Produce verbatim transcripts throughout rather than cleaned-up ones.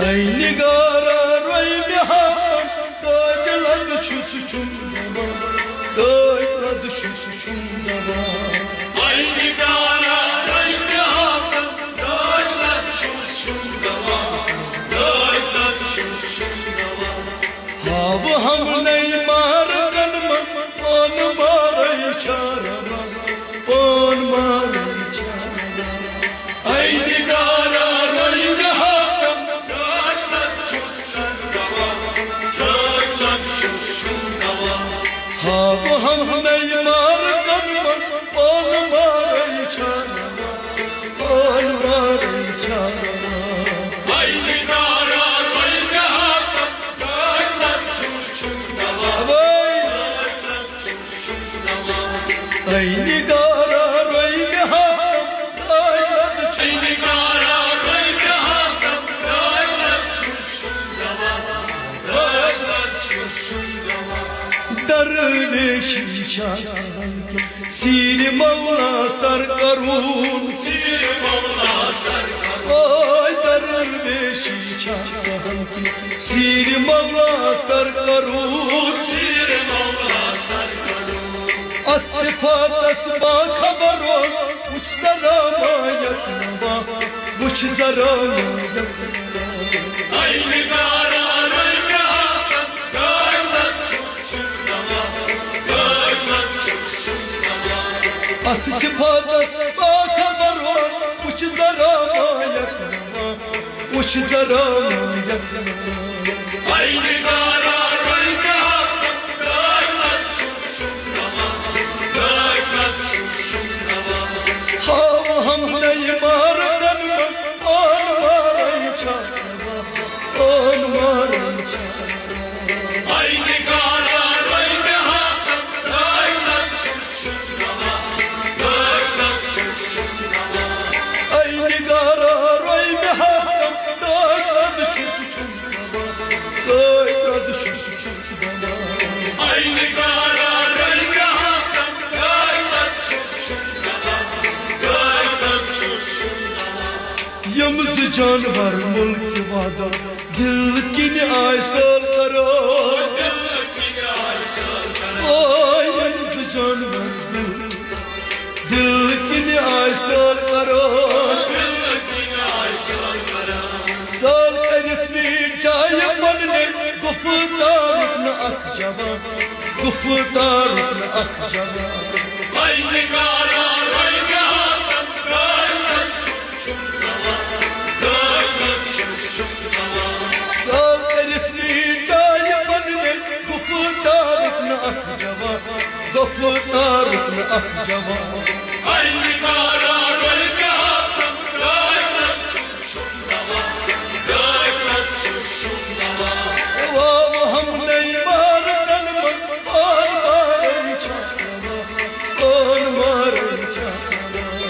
A نگارا روے مےٚ ہاتن، تہٕ دِلَن چھُس چھُم دَپان، تہٕ دِلَن چھُس چھُم دَپان۔ اے نگارا روے مےٚ ہاتن، تہٕ دِلَن چھُس چھُم دَپان، تہٕ دِلَن چھُس چھُم دَپان۔ ہاوٕ ہمنَے مارکن منٛز پان مارے چھا رَوان، پان مارے چھا رَوان۔ اے نگارا روے مےٚ ہاتن، تہٕ دِلَن چھُس چھُم دَپان، تہٕ دِلَن چھُس چھُم دَپان۔ ہاوٕ ہمنَے مارکن منٛز پان مارے چھا رَوان، پان مارے چھا رَوان۔ اے نگارا روے مےٚ ہاتن، تہٕ دِلَن چھُس چھُم دَپان۔ اے نگارا روے مےٚ ہاتن، تہٕ دِلَن چھُس، اے نگارا روے مےٚ ہاتن، تہٕ دِلَن چھُس چھُم دَپان، تہٕ دِلَن چھُس چھُم دَپان۔ درویشی چھا سہل کِنہٕ سیرِ مولا سر کرون؟ سیرِ مولا سر کرون۔ اے درویشی چھا سہل کِنہٕ سیرِ مولا سر کرون؟ سیرِ مولا سر کرون۔ اتھ صفاتس باخبر روز، وُچھ ذرا ما یک نوا، وُچھ ذرا ما یک نوا۔ اے نگارا روے مےٚ ہاتن، تہٕ دِلَن چھُس چھُم دَپان، تہٕ دِلَن چھُس چھُم دَپان۔ اتھ صفاتس باخبر روز، وُچھ ذرا ما یک نوا، وُچھ ذرا ما یک نوا۔ اے نگارا روے مےٚ ہاتن، تہٕ دِلَن چھُس چھُم دَپان، تہٕ دِلَن چھُس چھُم دَپان۔ ہاوٕ ہمنَے مارکن منٛز پان مارے چھا رَوان، پان مارے چھا رَوان۔ اے نگارا روے مےٚ ہاتن، تہٕ دِلَن چھُس چھُم دَپان، تہٕ دِلَن چھُس چھُم دَپان۔ اے نگارا روے مےٚ ہاتن، تہٕ دِلَن چھُس چھُم دَپان، تہٕ دِلَن چھُس چھُم دَپان۔ اے نگارا روے مےٚ ہاتن، تہٕ دِلَن چھُس چھُم دَپان، تہٕ دِلَن چھُس چھُم دَپان۔ یِم زٕ جانور مُلکہِ وادو، دِل کِنۍ آے سٲل کرو۔ دِل کِنۍ آے سٲل کرو۔ او، یِم زٕ جانور دِل، دِل کِنۍ آے سٲل کرو۔ دِل کِنۍ آے سٲل کرو۔ سٲل کٔرِتھ میٖٹھ جایہِ پننہِ، گُفتارُک نہٕ اکھ جواب، گُفتارُک نہٕ اکھ جواب۔ اے نگارا روے مےٚ ہاتن، تہٕ دِلَن چھُس چھُم دَپان، تہٕ دِلَن چھُس چھُم دَپان۔ سٲل کٔرِتھ میٖٹھ جایہِ پننہِ، گُفتارُک نہٕ اکھ جواب، گُفتارُک نہٕ اکھ جواب۔ اے نگارا روے مےٚ ہاتن، تہٕ دِلَن چھُس چھُم دَپان، تہٕ دِلَن چھُس چھُم دَپان۔ واو ہمنَے مارکن منٛز پان مارے چھا رَوان، پان مارے چھا رَوان۔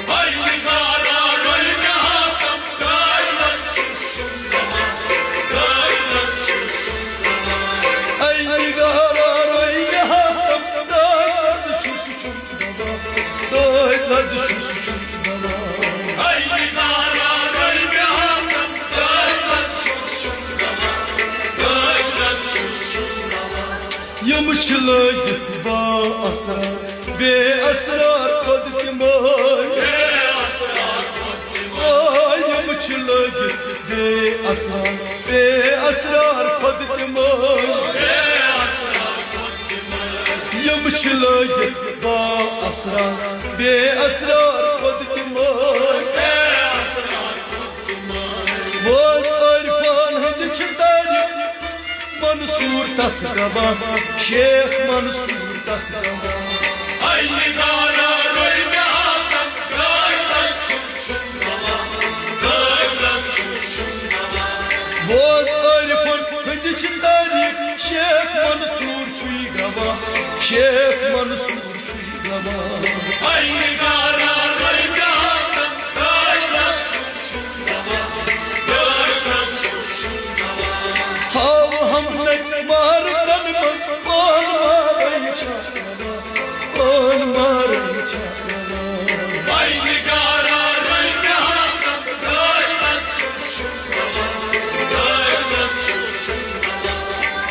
اے نگارا روے مےٚ ہاتن، تہٕ دِلَن چھُس چھُم دَپان، تہٕ دِلَن چھُس چھُم دَپان۔ اے نگارا روے مےٚ ہاتن، تہٕ دِلَن چھُس چھُم دَپان، تہٕ دِلَن چھُس چھُم دَپان۔ اے نگارا روے مےٚ ہاتن، تہٕ دِلَن چھُس چھُم دَپان، تہٕ دِلَن چھُس چھُم دَپان۔ یِم چھِ لٲگِتھ با اسرار، بے اسرار خۄد تِمے۔ بے اسرار خۄد تِمے۔ آ، یِم چھِ لٲگِتھ بے اسرار، بے اسرار خۄد تِمے۔ بے اسرار خۄد تِمے۔ یِم چھِ لٲگِتھ با اسرار، بے اسرار خۄد تِمے۔ بے اسرار خۄد تِمے۔ بوز عارفان ہٕنٛدِ چھِ تعریف، منصور تتھ گواہ، شیخ منصور تتھ گواہ۔ اے نگارا روے مےٚ ہاتن، تہٕ دِلَن چھُس چھُم دَپان، تہٕ دِلَن چھُس چھُم دَپان۔ بوز عارفن ہٕنٛدِ چھِ تعریف، شیخ منصور چھُے گواہ، شیخ منصور چھُے گواہ۔ اے نگارا روے مےٚ ہاتن، تہٕ دِلَن چھُس چھُم دَپان، تہٕ دِلَن چھُس چھُم دَپان۔ ہاو ہمنَے مارکن منٛز پان مارے چھا، پان مارے چھا۔ اے نگارا روے مےٚ ہاتن، تہٕ دِلَن چھُس چھُم دَپان، تہٕ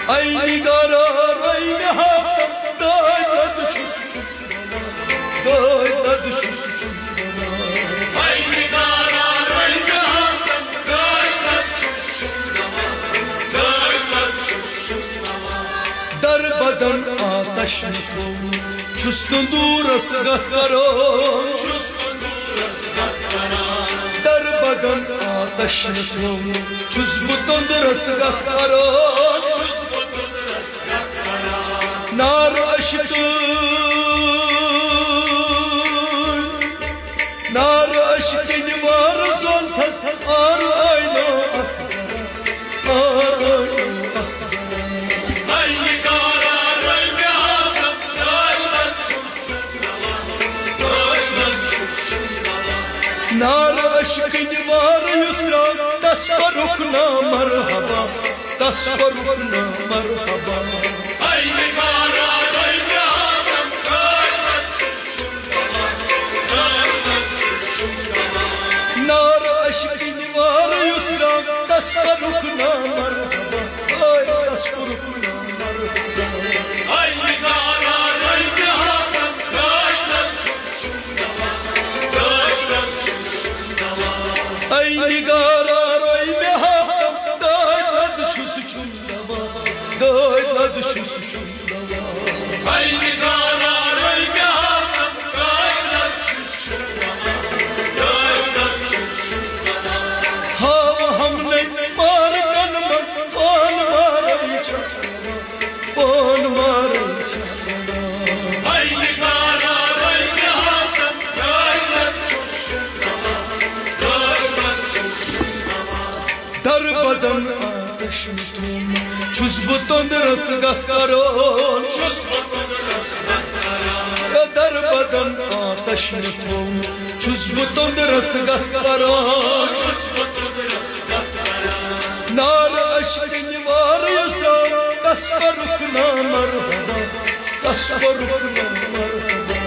اے نگارا، رٲوۍ مےٚ ہاتھ، دٲدۍ لد چھُس، دٲدۍ لد چھُس۔ اے نگارا، رٲوۍ مےٚ ہاتھ، دٲدۍ لد چھُس، دٲدۍ لد چھُس۔ در بدن آتش نہٕ تھوٚومُت چھُس تندوٗرس گتھ کران۔ در بدن آتش نہٕ تھوٚومُت چھُس بہٕ تندوٗرس گتھ کران۔ نار عشقہٕ، نار عشقہٕ نِوار زولتھس، آر ٲلو اکھ ذرا، آر ٲلو اکھ ذرا۔ نار عشقہٕ نِوار یُس درٛاو، تس کوٚرُکھ نا مرحبا، تس کوٚرُکھ نا مرحبا۔ نار عشقہٕ نِوار یُس درٛاو، تس کوٚرُکھ نا مرحبا، اے تس کوٚرُکھ نا مرحبا۔ اے نگارا، رٲوۍ مےٚ ہاتھ، دٲدۍ لد چھُس چُن دواں، دٲدۍ لد چھُس چُن دواں۔ اے نگارا، رٲوۍ مےٚ ہاتھ، دٲدۍ لد چھُس چُن دواں، دٲدۍ لد چھُس چُن دواں۔ ہاو ہمنے مارکن منٛز پان مارے چھا، پان مارے چھا۔ اے نگارا، رٲوۍ مےٚ ہاتھ، دٲدۍ لد چھُس چُن دواں، دٲدۍ لد چھُس چُن دواں۔ در بدن آتش نہٕ تھوٚومُت چھُس بہٕ تندرس گتھ کران۔ در بدن آتش نہٕ تھوٚومُت چھُس بہٕ تندرس گتھ کران۔ نار عشقہٕ نِوار یُس درٛاو، تس کوٚرُکھ نا مرحبا، تس کوٚرُکھ نا مرحبا۔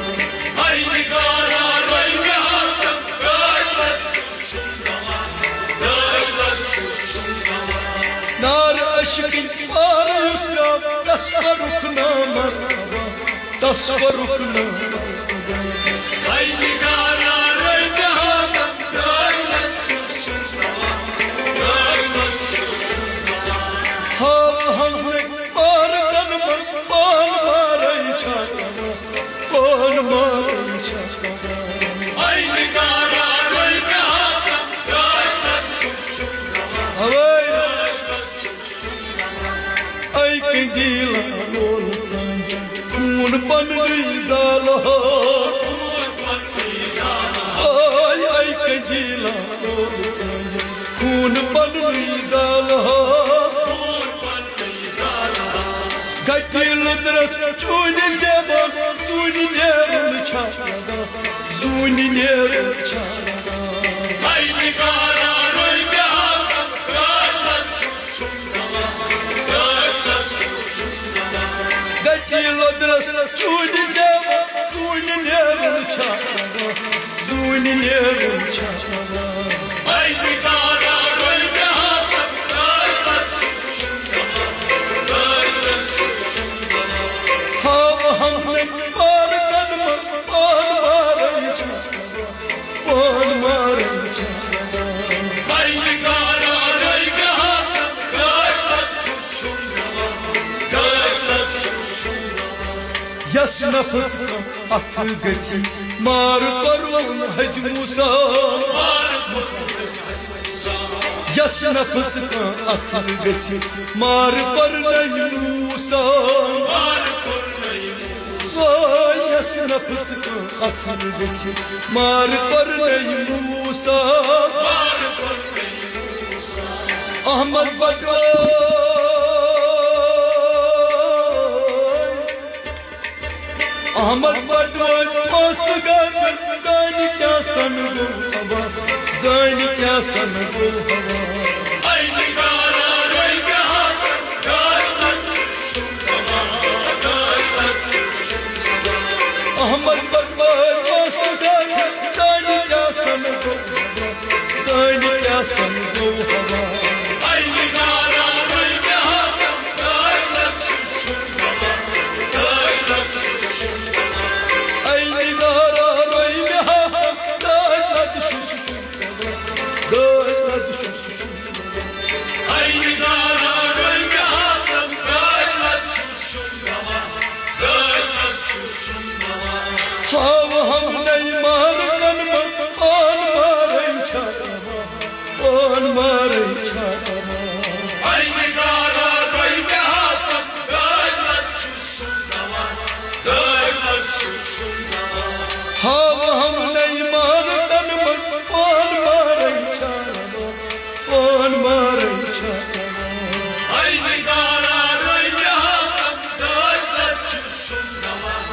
نار عشقہٕ نِوار یُس درٛاو، تس کوٚرُکھ نا مرحبا، تس کوٚرُکھ نا مرحبا۔ ہاو ہمنے مارکن منٛز پان مارے چھا، پان مارے چھا۔ اوے۔ اے قندیلا لول ژٲنٛگۍ، خوٗن پننُے زالہٕ ہا۔ اے، اے قندیلا لول ژٲنٛگۍ، خوٗن پننُے زالہٕ ہا۔ گٹہِ لُدرس چونہِ زیبا، زوٗنہِ نیرُن چھا، زوٗنہِ نیرُن چھا۔ گٹہِ لُدرس چونہِ زیبا، زوٗنہِ نیرُن چھا، زوٗنہِ نیرُن چھا۔ ہاو ہمنے مارکن منٛز پان مارے چھا، پان مارے چھا۔ یس نفس کانٛہہ اتھٕ گژھِ، مار کوٚرُن حج موسیٰ۔ یس نفس کانٛہہ اتھٕ گژھِ، مار کوٚرنَے موسیٰ۔ وٲے یس نفس کانٛہہ اتھٕ گژھِ، مار کوٚرنَے موسیٰ۔ احمد بٹوٲرۍ، احمد بٹوٲرۍ اوس نہٕ گَرٕ، زانہِ کیٛاہ سَن گوٚو ہوا، زانہِ کیٛاہ سَن گوٚو ہوا۔ احمد بٹوٲرۍ اوس نہٕ گَرٕ، زانہِ کیٛاہ سَن گوٚو ہوا، زانہِ کیٛاہ سَن گوٚو ہوا۔ اے نگارا، رٔنۍ مےٚ ہاتن، دٲدۍ لد چھُس شۄنٛگناوان،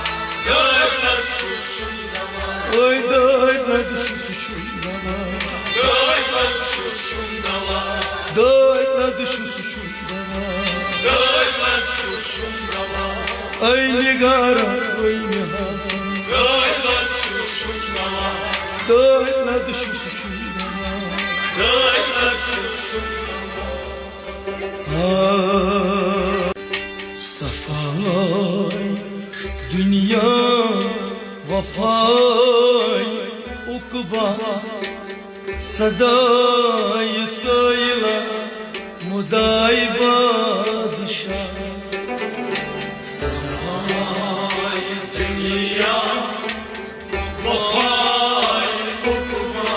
دٲدۍ لد چھُس شۄنٛگناوان۔ اے دٲدۍ لد چھُس شۄنٛگناوان۔ دٲدۍ لد چھُس شۄنٛگناوان۔ دٲدۍ لد چھُس شۄنٛگناوان۔ دٲدۍ لد چھُس شۄنٛگناوان۔ اے نگارا، رٔنۍ مےٚ ہاتن۔ دٲدۍ لد چھُس شۄنٛگناوان۔ دٲدۍ لد چھُس شۄنٛگناوان۔ دٲدۍ لد چھُس شۄنٛگناوان۔ آ، صفاے دنیا، وفاے عقبہ، صداے سٲیلہ، مداے بادشاہ۔ صفاے دنیا، وفاے عقبہ،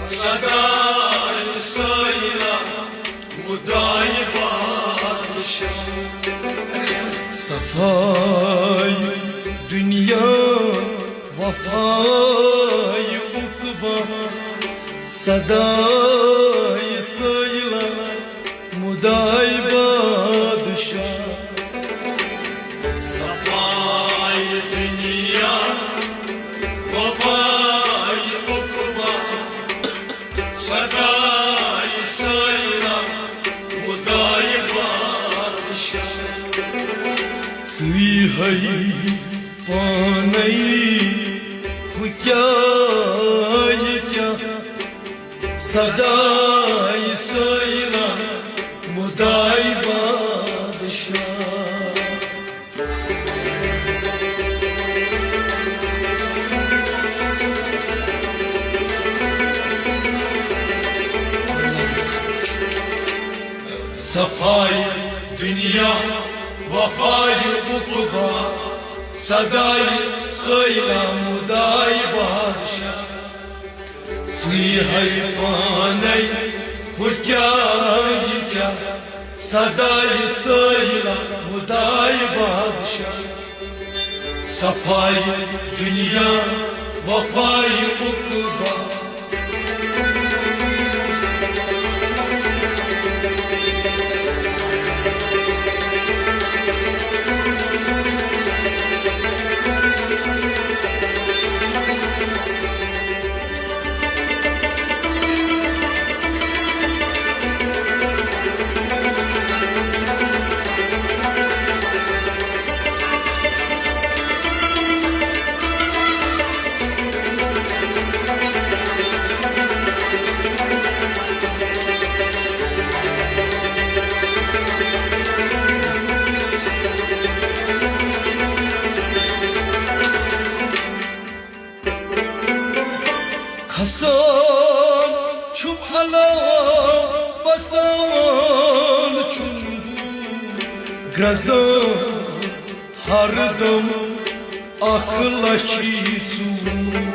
صداے سٲیلہ، مداے بادشاہ۔ صفاے دنیا، وفاے عقبہ، صداے سٲیلہ، مداے بادشاہ۔ صفاے دنیا، وفاے عقبہ، صداے سٲیلہ، مداے بادشاہ۔ ژٕے ہے پانے، ہُہ کیٛاہ، یہِ کیٛاہ، صداے سٲیلہ، مداے بادشاہ۔ صفاے دنیا، وفاے عقبہ، صداے سٲیلہ، مداے بادشاہ۔ ژٕے ہے پانے، ہُہ کیٛاہ، یہِ کیٛاہ، صداے سٲیلہ، مداے بادشاہ۔ صفاے دنیا، وفاے عقبہ۔ کھسان چھُم علاوٕ، وسان چھُم گرٛزان، ہردم اکھ لچھی ژوٗر۔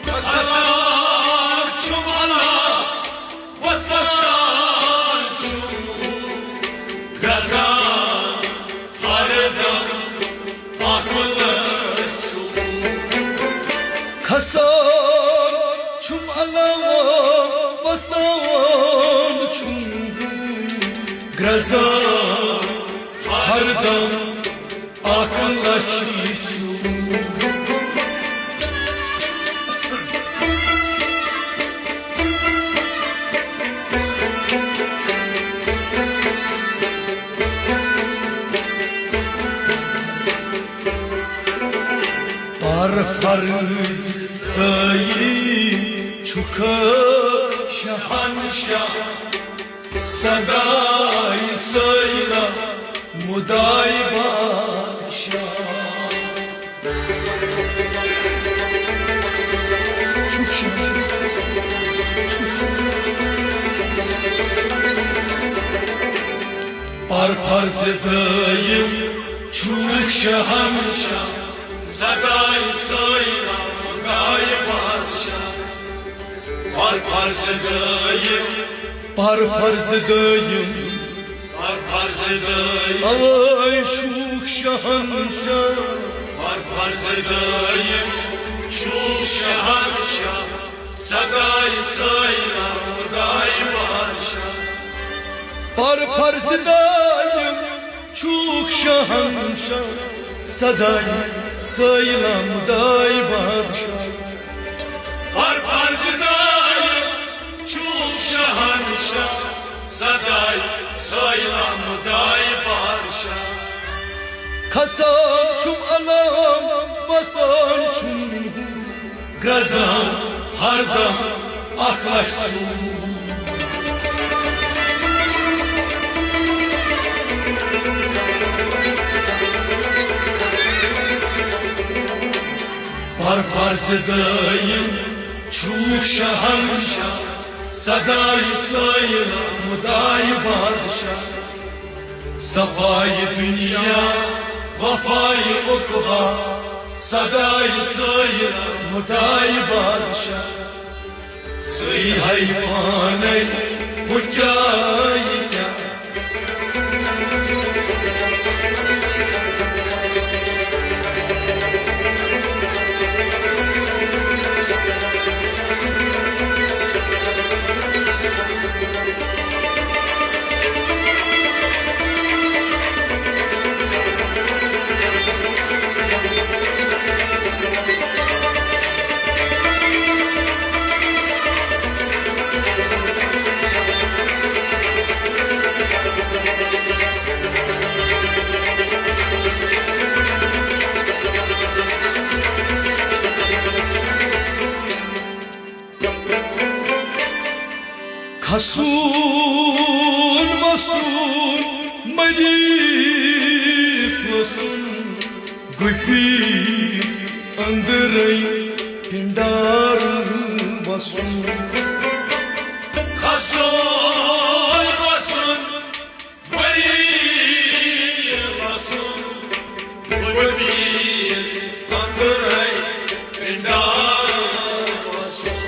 کھسان چھُم علاوٕ، وسان چھُم گرٛزان، ہردم اکھ لچھی ژوٗر۔ کھسان چھُم علاوٕ، وسان چھُم گرٛزان، ہردم اکھ لچھی ژوٗر۔ پر فرض دٲیی چھُکھ شہنشاہ، صداے سٲیلہ، مداے بادشاہ۔ چھُکھ شہنشاہ۔ پر فرض دٲیِم چھُکھ شہنشاہ، صداے سٲیلہ، مداے بادشاہ۔ پر فرض دٲیِم۔ پر فرض دٲیِم۔ پر فرض دٲیِم۔ اوے چھُکھ شہنشاہ۔ پر فرض دٲیِم چھُکھ شہنشاہ، صداے سٲیلہ، مداے بادشاہ۔ پر فرض دائم چھوک شہنشاہ، سدائی سٲیلہ مدائی بادشاہ۔ پر فرض دائم چھوک شہنشاہ، سدائی سٲیلہ مدائی بادشاہ۔ کھسان چھُم علم، وسان چھُم گرٛزان ہردم اکھ لچھ سوٗد۔ پر فرض دٲیِم چھُ شہنشاہ، سداے سٲیِل مداے بادشاہ۔ صفائی دنیا، وفائی عقبہ، سدائی سٲیِل مدائی بادشاہ۔ ژٕے ہے پانے، ہُہ کیٛاہ یہِ کیٛاہ۔ کھسون وسون، مٔرِتھ وسُن، گُپی أنٛدرَے پِنڈار وسُن۔ کھسون وسُن، مٔرِتھ وسُن، گُپی أنٛدرَے پِنڈار وسُن۔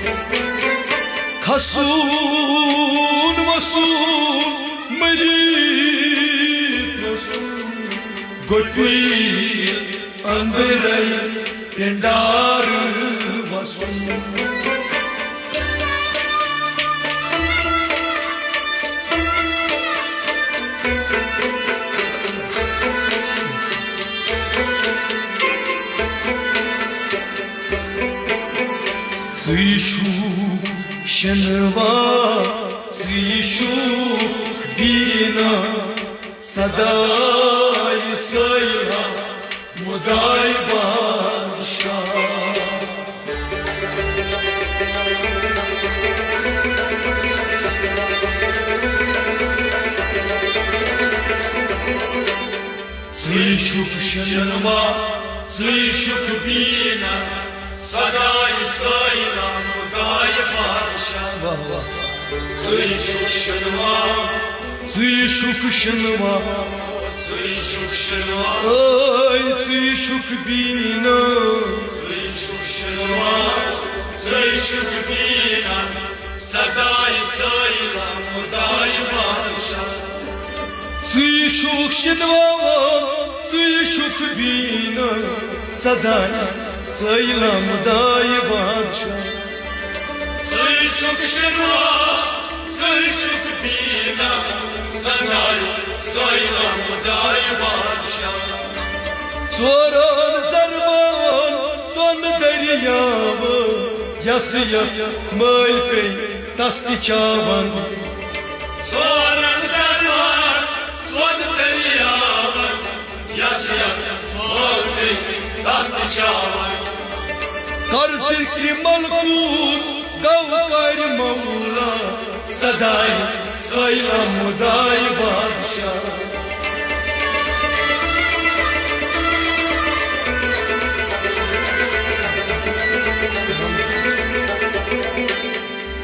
کھسون وسون، مٔرِتھ وسون، گُپی أنٛدرَے پِنڈار وسون۔ ژٕے چھُکھ شنوا، ژٕے چھُکھ بینا، سداے سٲیلہ مداے بادشاہ۔ ژٕے چھُکھ شنوا، ژٕے چھُکھ بینا، سداے سٲیلہ مداے بادشاہ۔ واہ واہ۔ ژٕے چھُکھ شنوا، ژٕے چھُکھ شنوا، ژٕے چھُکھ شنوا۔ اے، ژٕے چھُکھ بینا، ژٕے چھُکھ شنوا، ژٕے چھُکھ بینا، سداے سٲیلہ مداے بادشاہ۔ ژٕے چھُکھ شنوا، ژٕے چھُکھ بینا، سداے سٲیلہ مداے بادشاہ۔ ژٕے چھُکھ شنوا، ژٕے چھُکھ بینا، سداے سٲیلہ مداے بادشاہ۔ ژورن ضربن ژۄن دٔریاوٕ، یس یتھ مٲلۍ پیٚیہِ تس تہِ چاون۔ ژورن ضربن ژۄن دٔریاون، یس یتھ مٲلۍ پیٚیہِ تس تہِ چاون۔ کر ذکرِ ملکوت گو کر مولا، سداے سٲیلہ مداے بادشاہ۔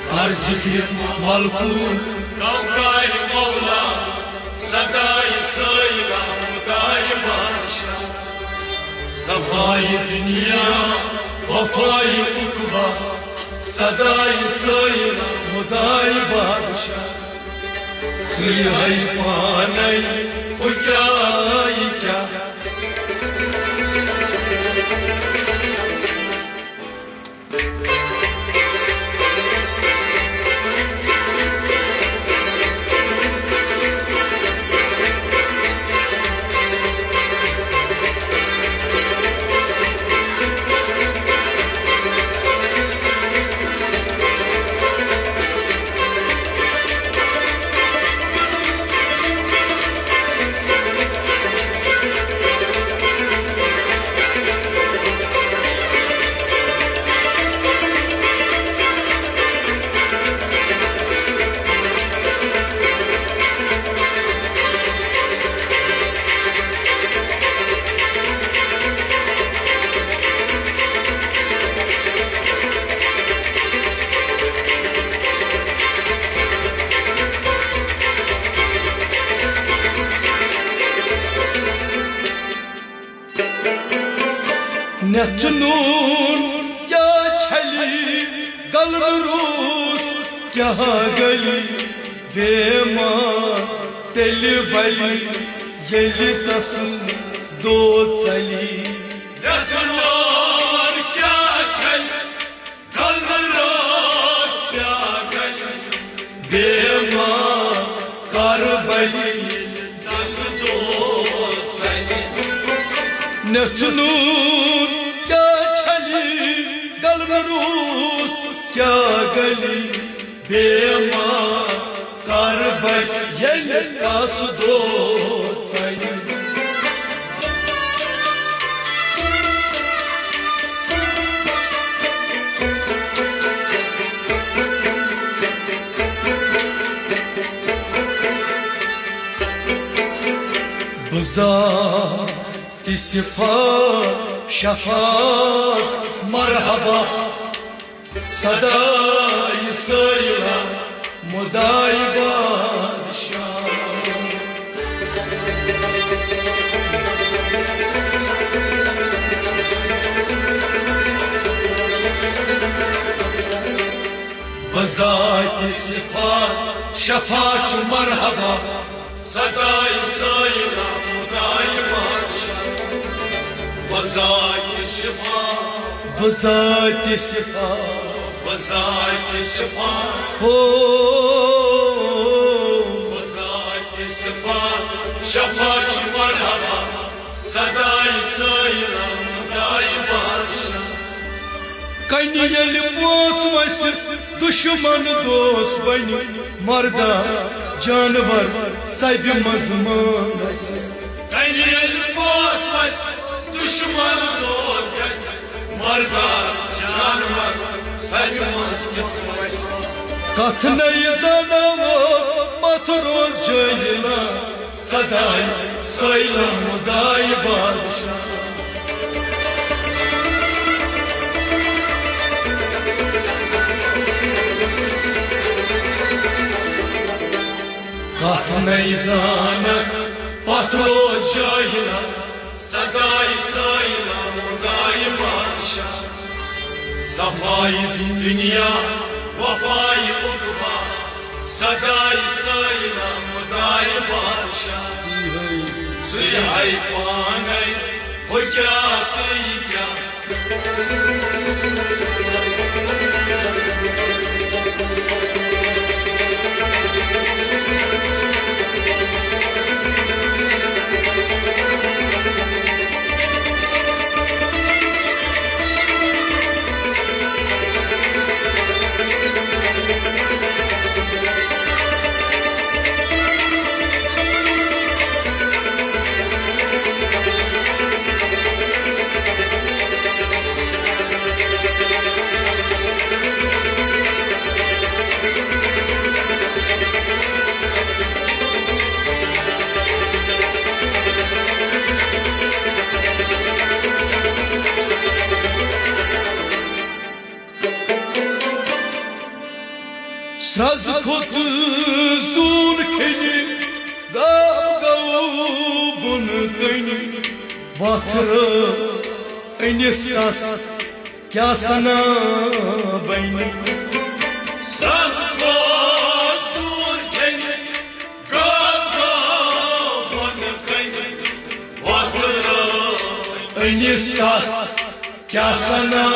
کر ذکرِ ملکوت گو کر مولا، سداے سٲیلہ مداے بادشاہ۔ صفائی دنیا، وفائی عقبہ، سداے سٲیلہ مداے بادشاہ۔ ژٕے ہے پانے، ہُہ کیٛاہ یہِ کیٛاہ۔ یتھ نوٗن کیٛاہ چھلہِ، گلہٕ روٗس کیٛاہ گلہِ، بے ما تیٚلہِ بلہِ ییٚلہِ تس دود ژلہِ۔ یتھ نوٗن کیٛاہ چھلہِ، گلہٕ روٗس کیٛاہ گلہِ، بے ما کر بلہِ ییٚلہِ تس دود ژلہِ۔ نٮ۪تھ نوٗن کیٛاہ چھلہِ، گلہٕ روٗس کیٛاہ گلہِ، بے ما کر بلہِ ییٚلہِ تس دود ژلہِ۔ بذات صفات شفاعت مرحبا، صدای سٲیلہ مدای بادشاہ۔ بذات صفات شفاعت مرحبا، صدای سٲیلہ مدای بادشاہ۔ بذات صفات، بذات صفات، بذات صفات۔ ہو۔ بذات صفات شفاعت مرحبا، صدای سٲیلہ مدای بادشاہ۔ کنہِ ییٚلہِ پونٛسہٕ وسہِ، دُشمن دوست بنہِ، مردا جانور سبہِ منٛز مان آسہِ۔ کنہِ ییٚلہِ پونٛسہٕ وسہِ، دُشمن دوست گژھِ، مردا جانور سبہِ منٛز کِتھ وسہِ۔ کتھ نَے زانو پتھ روز جٲہِلا، صدای سٲیلہ مدای بادشاہ۔ کتھ نَے زانکھ پتھ روز جٲہِلا، صدای سٲیلہ مدای بادشاہ۔ صفای دنیا، وفای عقبی، صدای سٲیلہ مدای بادشاہ۔ ژٕے ہے پانے، ہُہ کیٛاہ تہٕ یہِ کیٛاہ۔ سرٛز کھوٚت زوٗن کھیٚنہِ، گاو گوٚو بۄن کَنہِ۔ وَتھ رٲو أنِس تَس کیٛاہ سَنا بَنہِ۔ سرٛز کھوٚت زوٗن کھیٚنہِ، گاو گوٚو بۄن کَنہِ۔ وَتھ رٲو أنِس تَس کیٛاہ سَنا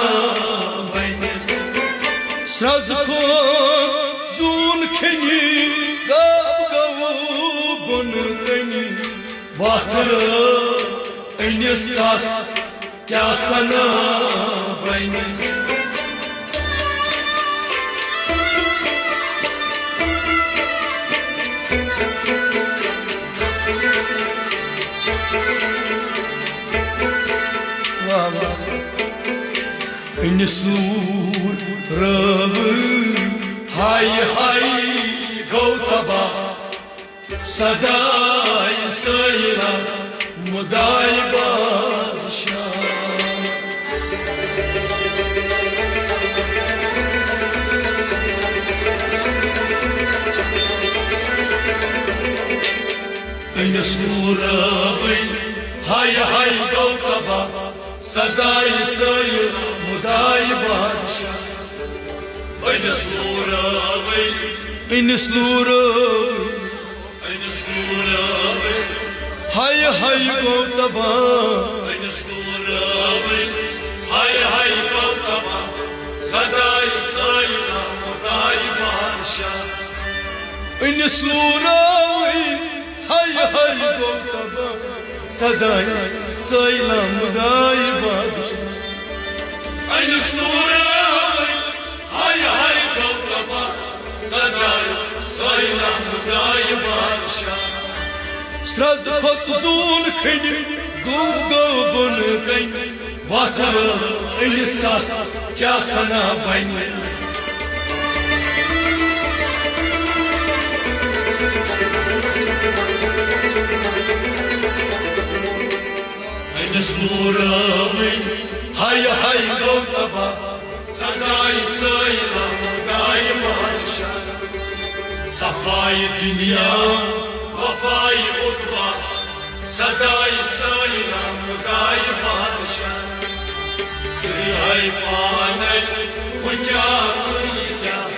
بَنہِ۔ سرٛز کھوٚت زوٗن کھیٚنہِ، گاو گوٚو بۄن کَنہِ۔ وَتھ رٲو أنِس تَس کیٛاہ سَنا بَنہِ۔ واہ واہ۔ أنِس لوٗر رٲوٕے، ہاے ہاے گوٚو تباہ۔ صداے سٲیلہ مداے بادشاہ۔ أنِس لوٗر رٲوٕے، ہاے ہاے گوٚو تباہ۔ سداے سٲیِل مُداے بادشاہ۔ أنِس لوٗرٲوٕے۔ أنِس لوٗرٲوٕے۔ أنِس لوٗرٲوٕے۔ ہاے ہاے گوٚو تباہ۔ أنِس لوٗرٲوٕے۔ ہاے ہاے گوٚو تباہ۔ سداے سٲیِل مُداے بادشاہ۔ أنِس لوٗرٲوٕے۔ ہاے ہاے گوٚو تباہ۔ سداے سٲیِل مُداے بادشاہ۔ أنِس لوٗرٲوٕے۔ ہاے ہاے گوٚو تباہ۔ سداے سٲیِل مُداے بادشاہ۔ سرٛز کھوٚت زوٗل کھٔنِتھ گوٚو گوٚو بۄنہٕ کنہِ۔ وَتھ رٲو أمِس کَس کیٛاہ سَنا بَنہِ۔ أنِس لوٗرٲوٕے۔ ہاے ہاے گوٚو تباہ۔ سداے سٲیِل مُداے بادشاہ۔ صفاے دُنیا، وفاے عقبیٰ۔ سداے سٲیِل مُداے بادشاہ۔ ژٕے ہاے پانے، ہُہ کیٛاہ تہٕ یہِ کیٛاہ۔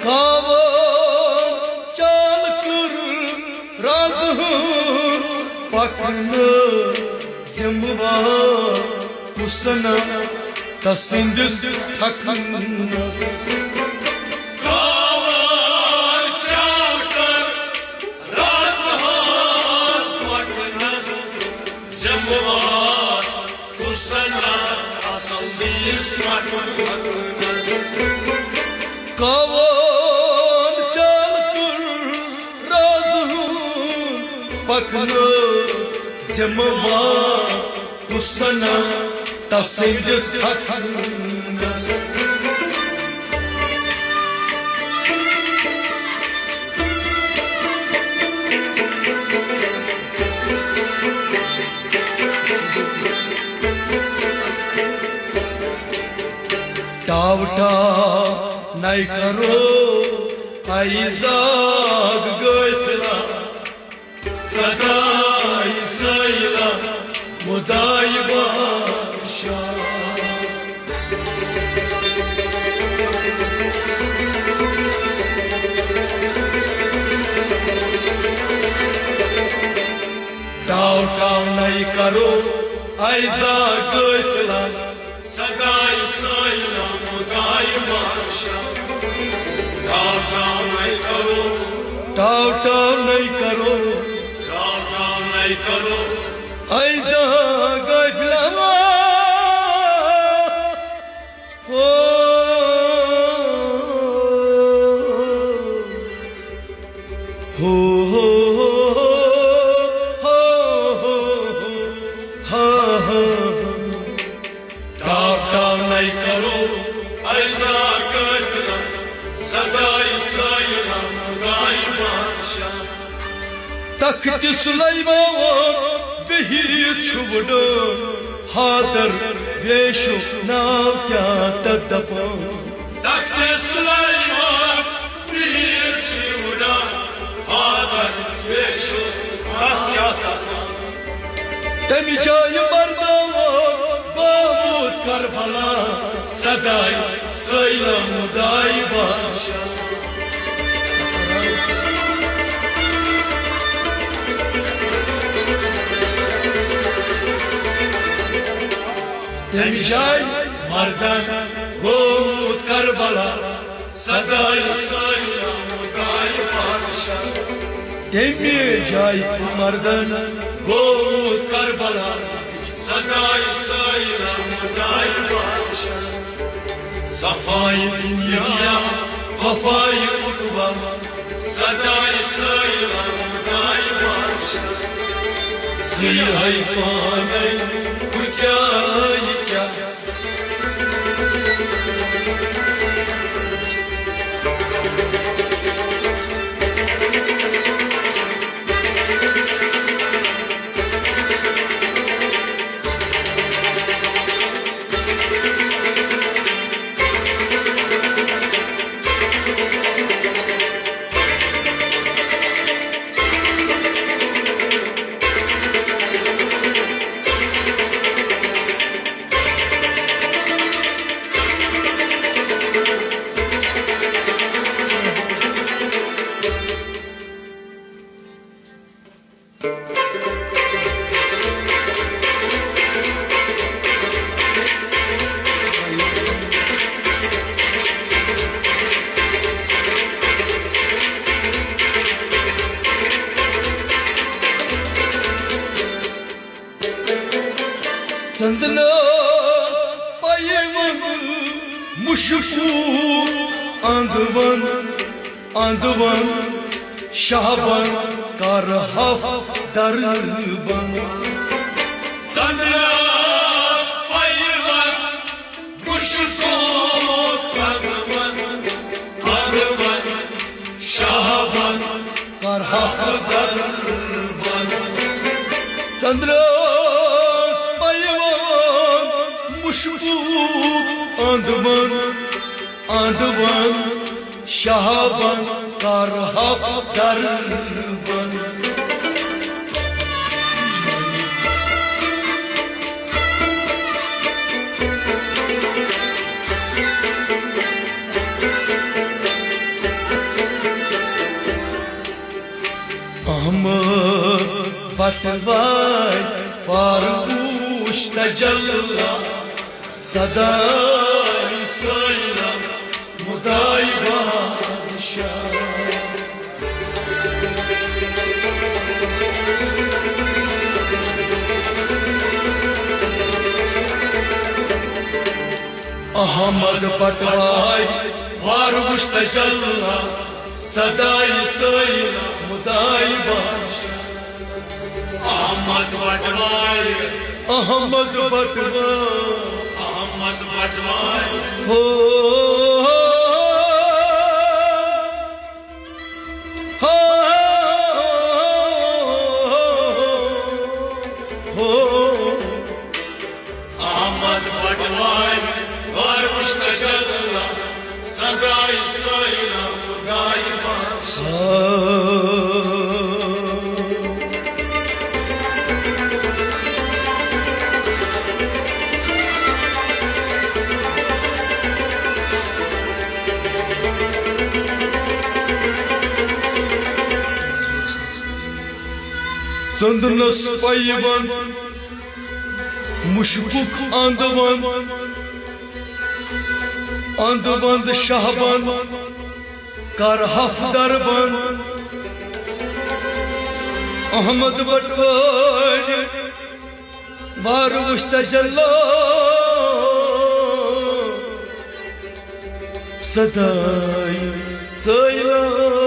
کاوان چال کٔر رازٕ ہٕنٛز پکنہٕ، ذمہٕ وار کُس سنا تسٕنٛدِس تھکنس۔ کاوان چال کٔر رازٕ ہٕنٛز پکنس، ذمہٕ وار کُس سنا تسٕنٛدِس تھکنس۔ کاوان چال کٔر رازٕ ہٕنٛز پکنس، ذمہٕ وار کُس سنا تسٕنٛدِس تھکنس۔ ٹاو ٹاو نَے کرو ایزاگ غٲفلا، سداے سٲیِل مُداے بادشاہ۔ ٹاو ٹاو نَے کرو ایزاگ غٲفلا، سداے سٲیِل مُداے بادشاہ۔ ٹاو ٹاو نَے کرو۔ ٹاو ٹاو نَے کرو۔ ٹاو ٹاو نَے کرو۔ ایزاگ غٲفلا۔ او۔ ہو، ہو، ہو، ہو، ہو، ہو، ہو، ہو۔ ٹاو ٹاو نَے کرو ایزاگ غٲفلا، سداے سٲیِل مُداے بادشاہ۔ تخت سلیمان بِہِتھ چھُ وُڈان، حٲدر ویشو ناو کیٛاہ تتھ دپان۔ تخت سلیمان بِہِتھ چھُ وُڈان، حٲدر ویشو ناو کیٛاہ تتھ دپان۔ تمہِ جایہِ مرداو گوٚمُت کربلا، سداے سٲیِل مُداے بادشاہ۔ تمہِ جایہِ مردن گوٚمُت کربلا، سداے سٲیلہ مُداے بادشاہ۔ تمہِ جایہِ مردن گوٚمُت کربلا۔ سداے سٲیلہ مُداے بادشاہ۔ صفاے دنیا، وفاے عقبہ۔ سداے سٲیلہ مُداے بادشاہ۔ ژٕے ہے پانے، بہٕ کیٛاہ، یہِ کیٛاہ؟ ژندنس پیوند مشکو اندون، اندون شہبن کر ہف دربن۔ ژندنس پیوند مشکو اندون، اندون شہبن کر ہف دربن۔ ژندرس پیوند مشکو اندون، اندون شہبن کر ہف دربن۔ احمد بٹوارِ وار وُچھ تجلی، سداے سٲیلہ مُداے بادشاہ۔ احمد بٹوارِ وار وُچھ تجلی، سداے سٲیلہ مُداے بادشاہ۔ احمد بٹوارِ، احمد بٹوارِ، احمد بٹوارِ۔ ہو، ہو، ہو۔ احمد بٹوارِ وار وُچھ تجلی، سداے سٲیلہ مُداے بادشاہ۔ ژندنس پیوند مشکُک اند وند، اند وند شہبن کر ہف دربن۔ احمد بٹوارِ وار وُچھ تجلی، سداے سٲیلہ